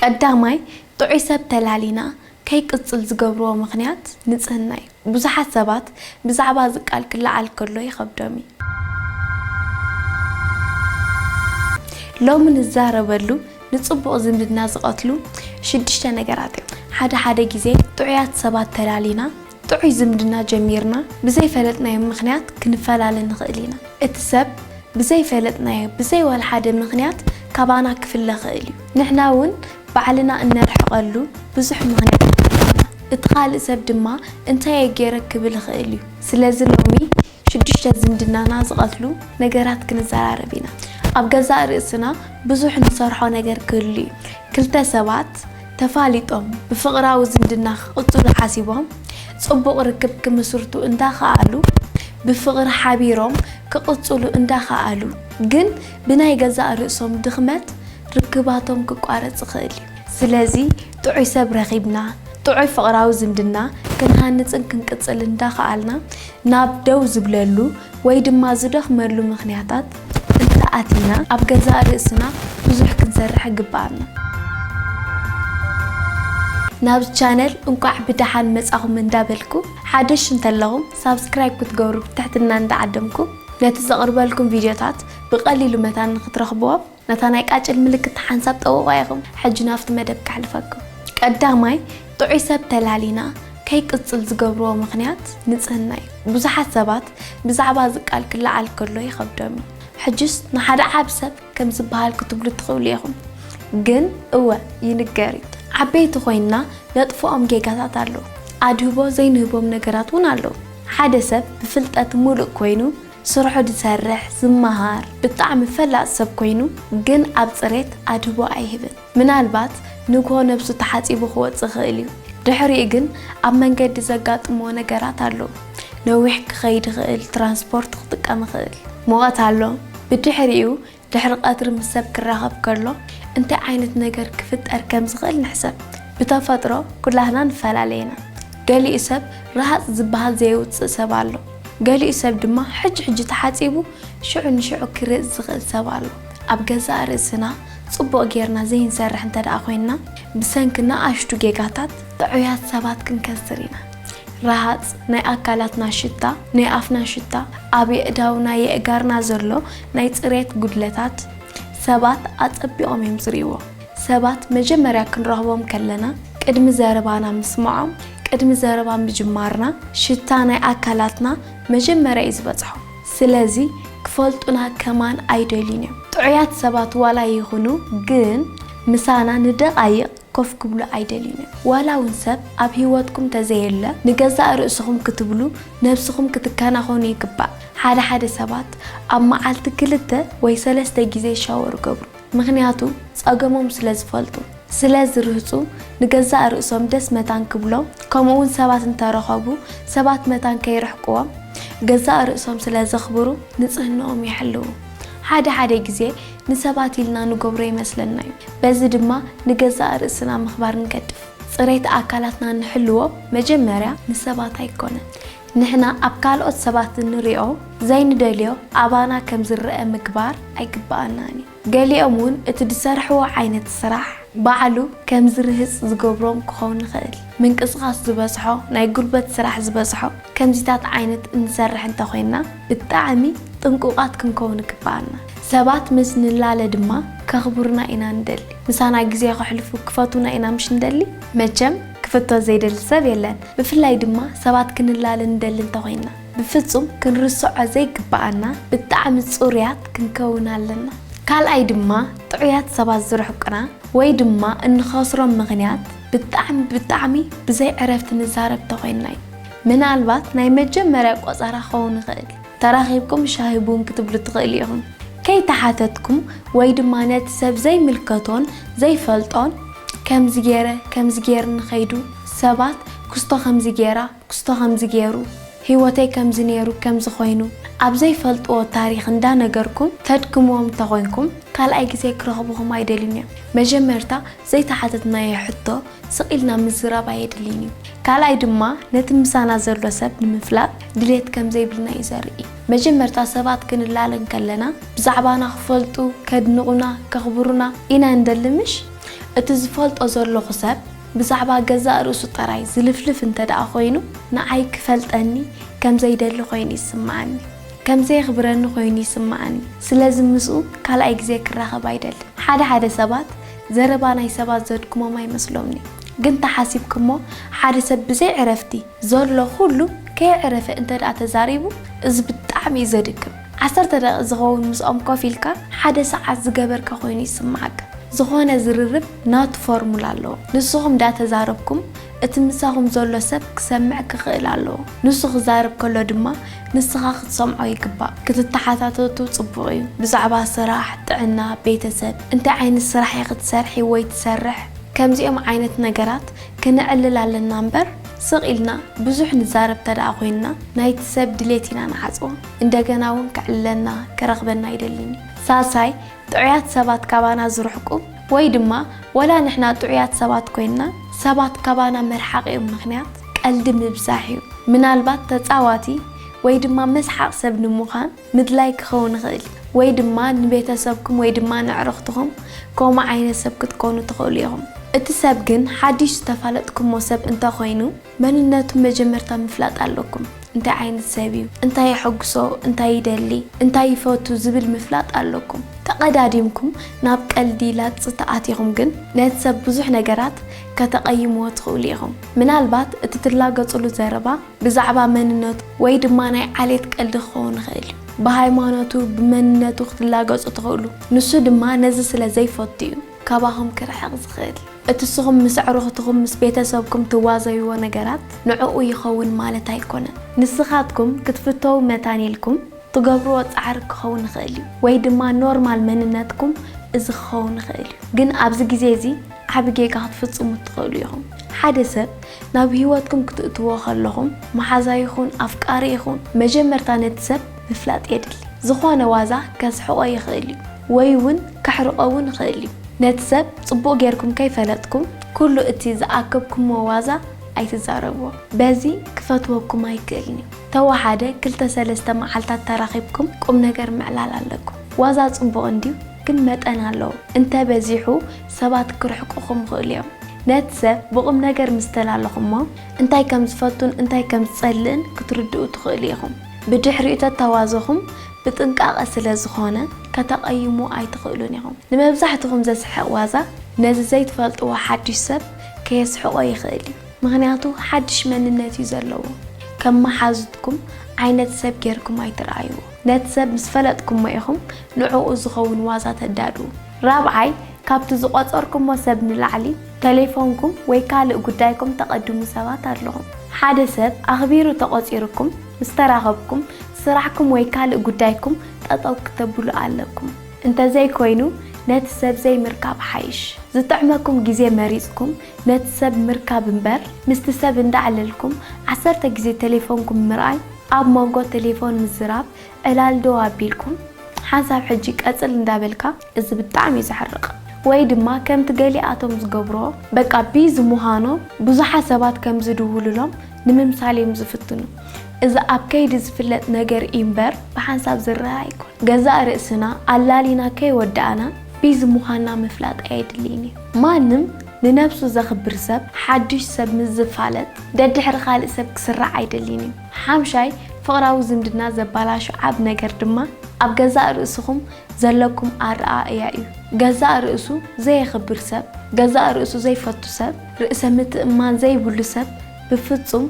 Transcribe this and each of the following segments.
ቀዳማይ፣ ጥዑይ ሰብ ተላሊና ከይቅጽል ዝገብርዎ ምኽንያት ንጽህና እዩ። ብዙሓት ሰባት ብዛዕባ እዚ ቃል ክለዓል ከሎ ይኸብዶም እዩ። ሎሚ ንዛረበሉ ንጽቡቕ ዝምድና ዝቐትሉ ሽዱሽተ ነገራት እዮም። ሓደ ሓደ ግዜ ጥዑያት ሰባት ተላሊና ጥዑይ ዝምድና ጀሚርና ብዘይፈለጥናዮ ምኽንያት ክንፈላለ ንኽእል ኢና። እቲ ሰብ ብዘይፈለጥናዮ ብዘይ ዋላ ሓደ ምኽንያት ካባና ክፍለ ኽእል እዩ። ንሕና እውን ባዕልና እነርሕቐሉ ብዙሕ ምኽንያት ኣለና። እቲ ካልእ ሰብ ድማ እንታይ እየ ገይረ ክብል ይኽእል እዩ። ስለዚ ሎሚ ሽዱሽተ ዝምድናና ዝቐትሉ ነገራት ክንዘራረብ ኢና። ኣብ ገዛእ ርእስና ብዙሕ ንሰርሖ ነገር ክህሉ እዩ። ክልተ ሰባት ተፋሊጦም ብፍቕራዊ ዝምድና ክቕጽሉ ሓሲቦም ጽቡቕ ርክብ ክምስርቱ እንዳኸኣሉ፣ ብፍቕሪ ሓቢሮም ክቕጽሉ እንዳኸኣሉ፣ ግን ብናይ ገዛእ ርእሶም ድኽመት ርክባቶም ክቋረጽ ይኽእል እዩ። ስለዚ ጥዑይ ሰብ ረኺብና፣ ጥዑይ ፍቕራዊ ዝምድና ክንሃንጽን ክንቅጽል እንዳኸኣልና፣ ናብ ደው ዝብለሉ ወይ ድማ ዝደኽመሉ ምኽንያታት እንተኣቲና፣ ኣብ ገዛእ ርእስና ብዙሕ ክንሰርሕ ይግብኣና። ናብዚ ቻነል እንቋዕ ብደሓን መጻኹም እንዳበልኩ፣ ሓደሽ እንተለኹም ሳብስክራይብ ክትገብሩ ብትሕትና እንዳዓደምኩ፣ ነቲ ዘቕርበልኩም ቪድዮታት ብቐሊሉ መታን ንክትረኽብዎም ነታ ናይ ቃጭል ምልክት ሓንሳብ ጠውቑዋ ኢኹም። ሕጂ ናብቲ መደብ ከሕልፈኩም። ቀዳማይ፣ ጥዑይ ሰብ ተላሊና ከይቅጽል ዝገብርዎ ምኽንያት ንጽህና እዩ። ብዙሓት ሰባት ብዛዕባ እዚ ቃል ክለዓል ከሎ ይኸብዶም እዩ። ሕጅስ ንሓደ ዓቢ ሰብ ከም ዝበሃል ክትብሉ ትኽእሉ ኢኹም። ግን እወ፣ ይንገር እዩ። ዓበይቲ ኮይንና ነጥፍኦም ጌጋታት ኣለዉ። ኣድህቦ ዘይንህቦም ነገራት እውን ኣለዉ። ሓደ ሰብ ብፍልጠት ሙሉእ ኮይኑ ስርሑ ዝሰርሕ፣ ዝመሃር፣ ብጣዕሚ ፈላጥ ሰብ ኮይኑ ግን ኣብ ጽሬት ኣድህቦ ኣይህብን። ምናልባት ንግሆ ነብሱ ተሓጺቡ ክወጽእ ይኽእል እዩ። ድሕሪኡ ግን ኣብ መንገዲ ዘጋጥምዎ ነገራት ኣለዉ። ነዊሕ ክኸይድ ይኽእል፣ ትራንስፖርት ክጥቀም ይኽእል። ሙቐት ኣሎ። ብድሕሪኡ ድሕሪ ቀትሪ ምስ ሰብ ክራኸብ ከሎ እንታይ ዓይነት ነገር ክፍጠር ከም ዝኽእል ንሕሰብ። ብተፈጥሮ ኩላህና ንፈላለ ኢና። ገሊኡ ሰብ ረሃጽ ዝበሃል ዘየውጽእ ሰብ ኣሎ። ገሊኡ ሰብ ድማ ሕጂ ሕጂ ተሓጺቡ ሽዑ ንሽዑ ክርህጽ ዝኽእል ሰብ ኣሎ። ኣብ ገዛእ ርእስና ጽቡቕ ጌርና ዘይንሰርሕ እንተ ደኣ ኮይንና፣ ብሰንኪ ንኣሽቱ ጌጋታት ጥዑያት ሰባት ክንከስር ኢና። ረሃጽ፣ ናይ ኣካላትና ሽታ፣ ናይ ኣፍና ሽታ፣ ኣብ የእዳውና የእጋርና ዘሎ ናይ ጽሬት ጉድለታት ሰባት ኣጸቢቖም እዮም ዝርእይዎ። ሰባት መጀመርያ ክንረኽቦም ከለና፣ ቅድሚ ዘረባና ምስማዖም፣ ቅድሚ ዘረባ ምጅማርና፣ ሽታ ናይ ኣካላትና መጀመርያ እዩ ዝበጽሖም። ስለዚ ክፈልጡና ከማን ኣይደልዩን እዮም። ጥዑያት ሰባት ዋላ ይኹኑ፣ ግን ምሳና ንደቓይቕ ኮፍ ክብሉ ኣይደልዩን እዮም። ዋላ እውን ሰብ ኣብ ህይወትኩም ተዘየለ፣ ንገዛእ ርእስኹም ክትብሉ፣ ነብስኹም ክትከናኸኑ ይግባእ። ሓደ ሓደ ሰባት ኣብ መዓልቲ ክልተ ወይ ሰለስተ ግዜ ሻወር ይገብሩ። ምኽንያቱ ጸገሞም ስለ ዝፈልጡ። ስለ ዝርህጹ፣ ንገዛእ ርእሶም ደስ መታን ክብሎም፣ ከምኡ እውን ሰባት እንተረኸቡ፣ ሰባት መታን ከይርሕቅዎም፣ ገዛእ ርእሶም ስለ ዘኽብሩ፣ ንጽህናኦም ይሕልዉ። ሓደ ሓደ ግዜ ንሰባት ኢልና ንገብሮ ይመስለና እዩ። በዚ ድማ ንገዛእ ርእስና ምኽባር ንገድፍ። ጽሬት ኣካላትና ንሕልዎ መጀመርያ ንሰባት ኣይኮነን። ንሕና ኣብ ካልኦት ሰባት እንሪኦ ዘይንደልዮ ኣባና ከም ዝረአ ምግባር ኣይግበኣናን እዩ። ገሊኦም እውን እቲ ዝሰርሕዎ ዓይነት ስራሕ ባዕሉ ከም ዝርህጽ ዝገብሮም ክኸውን ይኽእል። ምንቅስቓስ ዝበዝሖ፣ ናይ ጉልበት ስራሕ ዝበዝሖ፣ ከምዚታት ዓይነት እንሰርሕ እንተኾይንና ብጣዕሚ ጥንቁቓት ክንከውን ይግበኣና። ሰባት ምስ ንላለ ድማ ከኽብሩና ኢና ንደሊ። ምሳና ግዜ ከሕልፉ ክፈትዉና ኢና ምሽ ንደሊ? መቸም ክፍቶ ዘይደሊ ሰብ የለን። ብፍላይ ድማ ሰባት ክንላለ ንደሊ እንተኾይንና። ብፍጹም ክንርስዖ ዘይግበኣና ብጣዕሚ ጽሩያት ክንከውን ኣለና። ካልኣይ ድማ ጥዑያት ሰባት ዝርሕቁና ወይ ድማ እንኸስሮም ምኽንያት ብጣዕሚ ብጣዕሚ ብዘይ ዕረፍቲ ንዛረብ እንተኾይንና እዩ። ምናልባት ናይ መጀመርያ ቆጸራ ክኸውን ይኽእል። ተራኺብኩም ሻሂ ቡን ክትብሉ ትኽእሉ ኢኹም። ከይተሓተትኩም ወይ ድማ ነቲ ሰብ ዘይምልከቶን ዘይፈልጦን ከምዚ ገይረ ከምዚ ገይርኒ ከይዱ ሰባት ክስቶ ከምዚ ገይራ ክስቶ ከምዚ ገይሩ፣ ህይወተይ ከምዚ ነይሩ፣ ከምዚ ኮይኑ፣ ኣብ ዘይፈልጥዎ ታሪኽ እንዳነገርኩም ተድክምዎም እንተኾይንኩም፣ ካልኣይ ግዜ ክረኽቡኹም ኣይደልዩን እዮም። መጀመርታ ዘይተሓተትናዮ ሕቶ ስቕ ኢልና ምዝራብ ኣየድልይን እዩ። ካልኣይ ድማ ነቲ ምሳና ዘሎ ሰብ ንምፍላጥ ድሌት ከም ዘይብልና እዩ ዘርኢ። መጀመርታ ሰባት ክንላለ እንከለና ብዛዕባና ክፈልጡ፣ ከድንቑና፣ ከኽብሩና ኢና እንደሊ ምሽ? እቲ ዝፈልጦ ዘለኹ ሰብ ብዛዕባ ገዛእ ርእሱ ጥራይ ዝልፍልፍ እንተ ደኣ ኮይኑ፣ ንዓይ ክፈልጠኒ ከም ዘይደሊ ኮይኑ ይስምዓኒ። ከም ዘየኽብረኒ ኮይኑ ይስምዓኒ። ስለዚ ምስኡ ካልኣይ ግዜ ክራኸብ ኣይደልን። ሓደ ሓደ ሰባት ዘረባ ናይ ሰባት ዘድክሞም ኣይመስሎምኒ። ግን ተሓሲብኩሞ፣ ሓደ ሰብ ብዘይ ዕረፍቲ ዘሎ ኩሉ ከየዕረፈ እንተ ደኣ ተዛሪቡ፣ እዚ ብጣዕሚ እዩ ዘድክም። ዓሰርተ ደቂቕ ዝኸውን ምስኦም ኮፍ ኢልካ ሓደ ሰዓት ዝገበርካ ኮይኑ ይስምዓካ። ዝኾነ ዝርርብ ናቱ ፎርሙላ ኣለዎ። ንስኹም እንዳተዛረብኩም እቲ ምሳኹም ዘሎ ሰብ ክሰምዕ ክኽእል ኣለዎ። ንሱ ክዛረብ ከሎ ድማ ንስኻ ክትሰምዖ ይግባእ። ክትተሓታተቱ ጽቡቕ እዩ። ብዛዕባ ስራሕ፣ ጥዕና፣ ቤተሰብ፣ እንታይ ዓይነት ስራሕ ኢኺ ትሰርሒ ወይ ትሰርሕ፣ ከምዚኦም ዓይነት ነገራት ክነዕልል ኣለና እምበር፣ ስቕ ኢልና ብዙሕ ንዛረብ ተደኣ ኮይንና፣ ናይቲ ሰብ ድሌት ኢና ንዓጽዎ። እንደገና እውን ከዕልለና፣ ከረኽበና ኣይደልን እዩ። ሳልሳይ፣ ጥዑያት ሰባት ካባና ዝርሕቁ ወይ ድማ ወላ ንሕና ጥዑያት ሰባት ኮይንና፣ ሰባት ካባና መርሓቒኦም ምኽንያት ቀልዲ ምብዛሕ እዩ። ምናልባት ተጻዋቲ ወይ ድማ መስሓቕ ሰብ ንምዃን ምድላይ ክኸውን ይኽእል፣ ወይ ድማ ንቤተሰብኩም ወይ ድማ ንዕርኽትኹም ከምኡ ዓይነት ሰብ ክትኮኑ ትኽእሉ ኢኹም። እቲ ሰብ ግን ሓድሽ ዝተፋለጥኩሞ ሰብ እንተኾይኑ፣ መንነቱ መጀመርታ ምፍላጥ ኣለኩም። እንታይ ዓይነት ሰብ እዩ? እንታይ የሐጉሶ? እንታይ ይደሊ? እንታይ ይፈቱ? ዝብል ምፍላጥ ኣለኩም። ተቐዳዲምኩም ናብ ቀልዲ ላጽ ተኣቲኹም ግን፣ ነቲ ሰብ ብዙሕ ነገራት ከተቐይምዎ ትኽእሉ ኢኹም። ምናልባት እቲ ትላገጹሉ ዘረባ ብዛዕባ መንነቱ ወይ ድማ ናይ ዓሌት ቀልዲ ክኸውን ይኽእል እዩ። ብሃይማኖቱ፣ ብመንነቱ ክትላገጹ ትኽእሉ። ንሱ ድማ ነዚ ስለ ዘይፈቱ እዩ ካባኹም ክርሕቕ ዝኽእል። እቲ ንስኹም ምስ ኣዕሩኽትኹም፣ ምስ ቤተሰብኩም ትዋዘይዎ ነገራት ንዕኡ ይኸውን ማለት ኣይኮነን። ንስኻትኩም ክትፍተዉ መታን ኢልኩም ትገብርዎ ጻዕሪ ክኸውን ይኽእል እዩ፣ ወይ ድማ ኖርማል መንነትኩም እዚ ክኸውን ይኽእል እዩ። ግን ኣብዚ ግዜ እዚ ዓቢ ጌጋ ክትፍጽሙ ትኽእሉ ኢኹም። ሓደ ሰብ ናብ ህይወትኩም ክትእትዎ ከለኹም፣ መሓዛ ይኹን ኣፍቃሪ ይኹን፣ መጀመርታ ነቲ ሰብ ምፍላጥ የድሊ። ዝኾነ ዋዛ ከስሕቖ ይኽእል እዩ፣ ወይ እውን ከሕርቖ እውን ይኽእል እዩ። ነቲ ሰብ ጽቡቕ ጌርኩም ከይፈለጥኩም፣ ኩሉ እቲ ዝኣከብኩምዎ ዋዛ ኣይትዛረብዎ። በዚ ክፈትወኩም ኣይክእልን እዩ። ተወሓደ ክልተ ሰለስተ መዓልታት ተራኺብኩም ቁም ነገር ምዕላል ኣለኩም። ዋዛ ጽቡቕ እንድዩ፣ ግን መጠን ኣለዎ። እንተ በዚሑ ሰባት ክርሕቁኹም ይኽእሉ እዮም። ነቲ ሰብ ብቑም ነገር ምስ ተላለኹሞ፣ እንታይ ከም ዝፈቱን እንታይ ከም ዝጸልእን ክትርድኡ ትኽእሉ ኢኹም። ብድሕሪኡ ተተዋዘኹም ብጥንቃቐ ስለ ዝኾነ፣ ከተቐይሙ ኣይትኽእሉን ኢኹም። ንመብዛሕትኹም ዘስሕቕ ዋዛ ነዚ ዘይትፈልጥዎ ሓድሽ ሰብ ከየስሕቖ ይኽእል እዩ። ምኽንያቱ ሓድሽ መንነት እዩ ዘለዎ። ከም መሓዙትኩም ዓይነት ሰብ ጌርኩም ኣይትርኣይዎ። ነቲ ሰብ ምስ ፈለጥኩሞ ኢኹም ንዕኡ ዝኸውን ዋዛ ተዳልዉ። ራብዓይ፣ ካብቲ ዝቖጸርኩሞ ሰብ ንላዕሊ፣ ተሌፎንኩም ወይ ካልእ ጉዳይኩም ተቐድሙ ሰባት ኣለኹም። ሓደ ሰብ ኣኽቢሩ ተቖጺሩኩም ምስ ተራኸብኩም፣ ስራሕኩም ወይ ካልእ ጉዳይኩም ጠጠው ክተብሉ ኣለኩም። እንተዘይኮይኑ፣ ነቲ ሰብ ዘይምርካብ ሓይሽ። ዝጥዕመኩም ግዜ መሪጽኩም ነቲ ሰብ ምርካብ እምበር፣ ምስቲ ሰብ እንዳዕለልኩም ዓሰርተ ግዜ ተሌፎንኩም ምርኣይ፣ ኣብ መንጎ ተሌፎን ምዝራብ ዕላል ደው ኣቢልኩም፣ ሓንሳብ ሕጂ ቀጽል እንዳበልካ፣ እዚ ብጣዕሚ እዩ ዘሕርቕ። ወይ ድማ ከምቲ ገሊኣቶም ዝገብርዎ፣ በቃ ቢዚ ምዃኖም ብዙሓት ሰባት ከም ዝድውሉሎም ንምምሳል እዮም ዝፍትኑ። እዚ ኣብ ከይዲ ዝፍለጥ ነገር እዩ እምበር፣ ብሓንሳብ ዝረኣ ኣይኮን። ገዛእ ርእስና ኣላሊና ከይወዳእና፣ ቢዚ ምዃንና ምፍላጥ ኣየድልይን እዩ። ማንም ንነብሱ ዘኽብር ሰብ፣ ሓድሽ ሰብ ምስ ዝፋለጥ፣ ደድሕሪ ካልእ ሰብ ክስራዕ ኣይደልይን እዩ። ሓምሻይ፣ ፍቕራዊ ዝምድና ዘባላሹ ዓብ ነገር ድማ፣ ኣብ ገዛእ ርእስኹም ዘለኩም ኣረኣእያ እዩ። ገዛእ ርእሱ ዘየኽብር ሰብ፣ ገዛእ ርእሱ ዘይፈቱ ሰብ፣ ርእሰ ምትእምማን ዘይብሉ ሰብ፣ ብፍጹም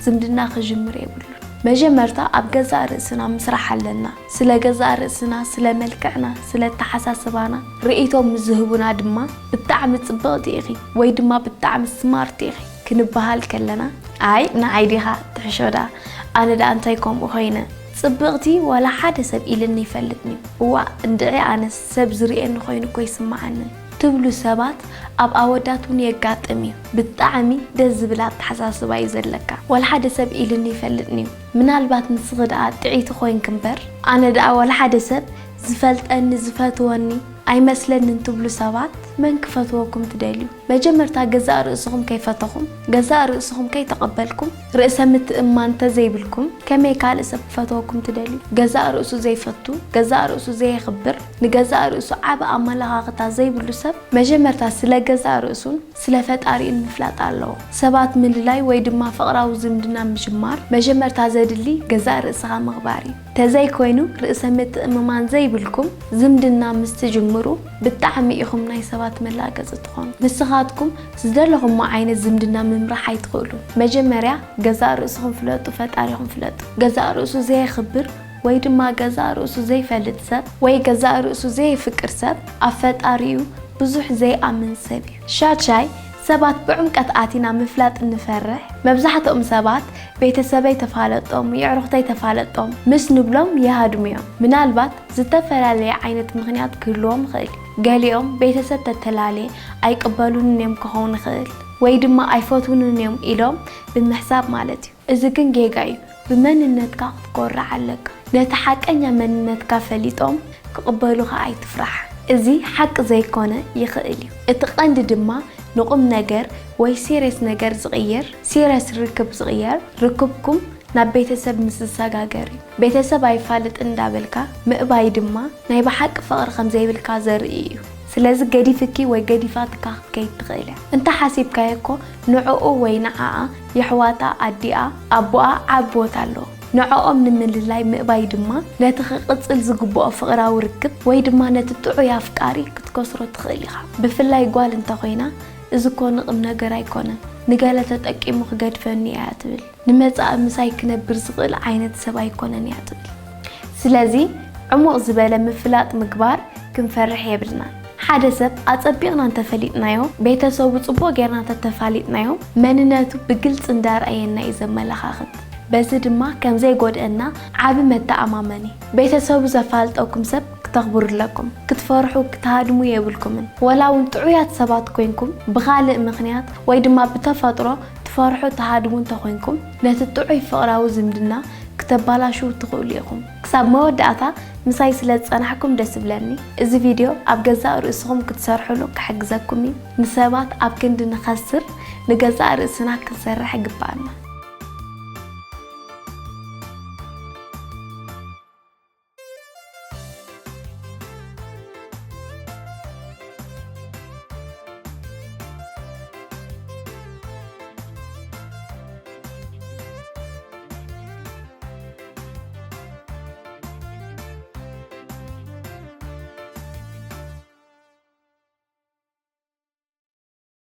ዝምድና ክጅምር የብሉን። መጀመርታ ኣብ ገዛእ ርእስና ምስራሕ ኣለና። ስለ ገዛእ ርእስና፣ ስለ መልክዕና፣ ስለ ኣተሓሳስባና ርእይቶ ምስ ዝህቡና ድማ፣ "ብጣዕሚ ጽብቕቲ ኢኺ" ወይ ድማ "ብጣዕሚ ስማርት ኢኺ" ክንበሃል ከለና፣ "ኣይ፣ ንዓይ ዲኻ ትሕሾ ደኣ? ኣነ ደኣ እንታይ ከምኡ ኮይነ?" ጽብቕቲ ዋላ ሓደ ሰብ ኢልኒ ይፈልጥኒ። እዋእ፣ እንድዒ ኣነስ ሰብ ዝርእየኒ ኮይኑ እኮ ይስምዓኒ። ትብሉ ሰባት ኣብ ኣወዳት እውን የጋጥም እዩ። ብጣዕሚ ደስ ዝብል ኣተሓሳስባ እዩ ዘለካ። ዋላ ሓደ ሰብ ኢልኒ ይፈልጥኒ እዩ። ምናልባት ንስኺ ደኣ ጥዕይቲ ኮይንኪ እምበር፣ ኣነ ደኣ ዋላ ሓደ ሰብ ዝፈልጠኒ፣ ዝፈትወኒ ኣይመስለንን ትብሉ ሰባት፣ መን ክፈትወኩም ትደልዩ? መጀመርታ ገዛእ ርእስኹም ከይፈተኹም፣ ገዛእ ርእስኹም ከይተቐበልኩም፣ ርእሰ ምትእምማን እንተዘይብልኩም፣ ከመይ ካልእ ሰብ ክፈትወኩም ትደልዩ? ገዛእ ርእሱ ዘይፈቱ፣ ገዛእ ርእሱ ዘየኽብር፣ ንገዛእ ርእሱ ዓቢ ኣመለኻኽታ ዘይብሉ ሰብ፣ መጀመርታ ስለ ገዛእ ርእሱን ስለ ፈጣሪኡን ምፍላጥ ኣለዎ። ሰባት ምልላይ ወይ ድማ ፍቕራዊ ዝምድና ምጅማር፣ መጀመርታ ዘድሊ ገዛእ ርእስኻ ምኽባር እዩ። ተዘይኮይኑ፣ ርእሰ ምትእምማን ዘይብልኩም ዝምድና ምስ ትጅምሩ፣ ብጣዕሚ ኢኹም ናይ ሰባት መላገጺ ትኾኑ። ንስኻትኩም ዝደለኹሞ ዓይነት ዝምድና ምምራሕ ኣይትኽእሉን። መጀመርያ ገዛእ ርእስኹም ፍለጡ፣ ፈጣሪኹም ፍለጡ። ገዛእ ርእሱ ዘየኽብር ወይ ድማ ገዛእ ርእሱ ዘይፈልጥ ሰብ ወይ ገዛእ ርእሱ ዘየፍቅር ሰብ ኣብ ፈጣሪኡ ብዙሕ ዘይኣምን ሰብ እዩ። ሻድሻይ፣ ሰባት ብዕምቀት ኣቲና ምፍላጥ እንፈርሕ። መብዛሕትኦም ሰባት ቤተሰበይ ተፋለጦም፣ የዕሩኽተይ ተፋለጦም ምስ ንብሎም ይሃድሙ እዮም። ምናልባት ዝተፈላለየ ዓይነት ምኽንያት ክህልዎም ይኽእል። ገሊኦም ቤተሰብ ተተላለየ ኣይቅበሉንን እዮም ክኸውን ይኽእል፣ ወይ ድማ ኣይፈትውንን እዮም ኢሎም ብምሕሳብ ማለት እዩ። እዚ ግን ጌጋ እዩ። ብመንነትካ ክትኮርዕ ኣለካ። ነቲ ሓቀኛ መንነትካ ፈሊጦም ክቕበሉኻ ኣይትፍራሕ። እዚ ሓቂ ዘይኮነ ይኽእል እዩ። እቲ ቀንዲ ድማ ንቁም ነገር ወይ ሲሪየስ ነገር ዝቕይር፣ ሲሪየስ ርክብ ዝቕየር፣ ርክብኩም ናብ ቤተሰብ ምስ ዝሰጋገር እዩ። ቤተሰብ ኣይፋልጥን እንዳበልካ ምእባይ ድማ ናይ ብሓቂ ፍቕሪ ከም ዘይብልካ ዘርኢ እዩ። ስለዚ ገዲፍኪ ወይ ገዲፋትካ ክትከይድ ትኽእል እያ። እንተ ሓሲብካዮ እኮ ንዕኡ ወይ ንዓኣ፣ የሕዋታ፣ ኣዲኣ፣ ኣቦኣ ዓቢ ቦታ ኣለዎ። ንዕኦም ንምልላይ ምእባይ ድማ ነቲ ክቕጽል ዝግብኦ ፍቕራዊ ርክብ ወይ ድማ ነቲ ጥዑይ ኣፍቃሪ ክትከስሮ ትኽእል ኢኻ። ብፍላይ ጓል እንተኾይና፣ እዚ እኮ ንቕም ነገር ኣይኮነን፣ ንገለ ተጠቂሙ ክገድፈኒ እያ ትብል። ንመጻኢ ምሳይ ክነብር ዝኽእል ዓይነት ሰብ ኣይኮነን እያ ትብል። ስለዚ ዕሙቕ ዝበለ ምፍላጥ ምግባር ክንፈርሕ የብልናን። ሓደ ሰብ ኣጸቢቕና እንተፈሊጥናዮ፣ ቤተሰቡ ጽቡቕ ጌርና እንተተፋሊጥናዮ፣ መንነቱ ብግልጺ እንዳርኣየና እዩ ዘመለኻኽት። በዚ ድማ ከም ዘይጎድኣና ዓቢ መተኣማመኒ። ቤተሰቡ ዘፋልጠኩም ሰብ ክተኽብሩ ኣለኩም። ክትፈርሑ፣ ክትሃድሙ የብልኩምን። ወላ እውን ጥዑያት ሰባት ኮይንኩም፣ ብኻልእ ምኽንያት ወይ ድማ ብተፈጥሮ ትፈርሑ፣ ትሃድሙ እንተኾይንኩም፣ ነቲ ጥዑይ ፍቕራዊ ዝምድና ክተባላሽዉ ትኽእሉ ኢኹም። ክሳብ መወዳእታ ምሳይ ስለ ዝጸናሕኩም ደስ ይብለኒ። እዚ ቪድዮ ኣብ ገዛእ ርእስኹም ክትሰርሕሉ ክሕግዘኩም እዩ። ንሰባት ኣብ ክንዲ ንኸስር፣ ንገዛእ ርእስና ክንሰርሕ ይግብኣና።